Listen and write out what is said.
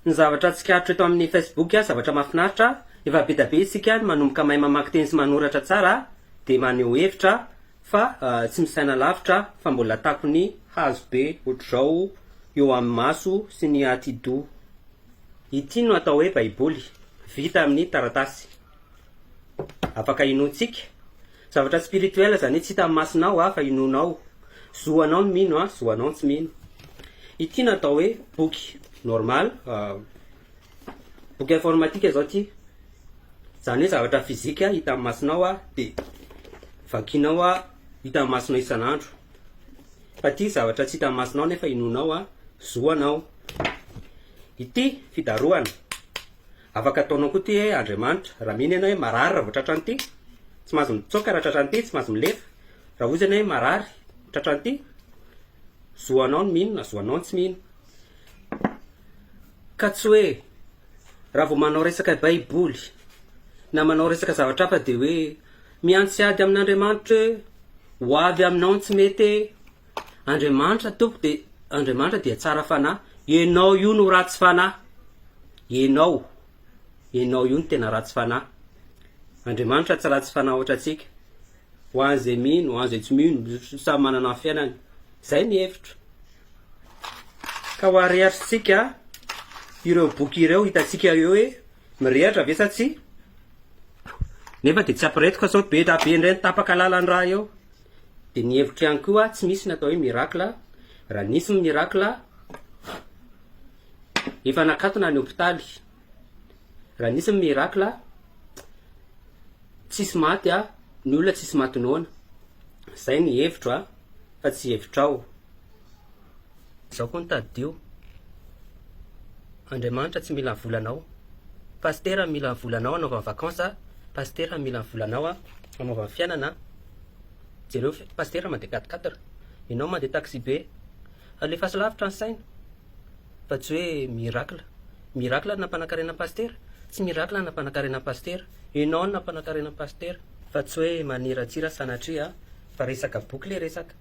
Ny zavatra tsikaritra eto amin'ny Facebook, zavatra mahafinaritra, efa be da be isika no manomboka mahay mamaky teny sy manoratra tsara dia maneho hevitra fa tsy misaina lavitra fa mbola takony hazo be ohatr'izao eo amin'ny maso sy ny atidoha. Ity no atao hoe baiboly, vita amin'ny taratasy. Afaka inoantsika. Zavatra spirituel izany hoe tsy hitan'ny masonao fa inoanao. Zo anao ny mino, zo anao ny tsy mino. Ity no atao hoe boky normal, boky informatique izao ity. Izany hoe zavatra physique hitan'ny masonao dia vakinao hitan'ny masonao isan'andro. Fa ity zavatra tsy hitan'ny masonao nefa inoanao, zo anao. Ity fidarohana. Afaka ataonao koa ity hoe Andriamanitra, raha mino ianao hoe marary raha vao tratran'ity, tsy mahazo mitsoaka raha tratran'ity, tsy mahazo milefa. Raha hozy ianao hoe marary tratran'ity, zo anao ny mino na zo anao ny tsy mino. Ka tsy hoe raha vao manao resaka baiboly na manao resaka zavatra hafa dia hoe miantsy ady amin'Andriamanitra hoe ho avy aminao ny tsy mety e. Andriamanitra tompoko dia Andriamanitra dia tsara fanahy, enao io no ratsy fanahy, enao, enao io no tena ratsy fanahy, Andriamanitra tsy ratsy fanahy ohatrantsika, ho an'izay mino, ho an'izay tsy mino, samy manana ny fiainany, zay ny hevitro. Ka ho ariarintsika ireo boky ireo hitantsika eo hoe mirehatra ve sa tsia, nefa dia tsy ampirehetiko fa sao be da be indray ny tapaka lalan-draha eo. Dia ny hevitro ihany koa tsy misy ny atao hoe miracle, raha nisy ny miracle efa nakatona ny hopitaly, raha nisy ny miracle tsisy maty a, ny olona tsisy maty noana, zay ny hevitro a, fa tsy hevitrao. Zao koa no tadidio, Andriamanitra tsy mila ny volanao, Pasitera mila ny volanao hanaovany vacances, Pasitera mila ny volanao hanaovany fiainana, jereo Pasitera mandeha quatre quatre, ianao mandeha taxi be, alefaso lavitra ny saina fa tsy hoe miracle, miracle no nampanankarena Pasitera, tsy miracle no nampanankarena Pasitera, ianao no nampanankarena Pasitera, fa tsy hoe maniratsira sanatria fa resaka boky le resaka.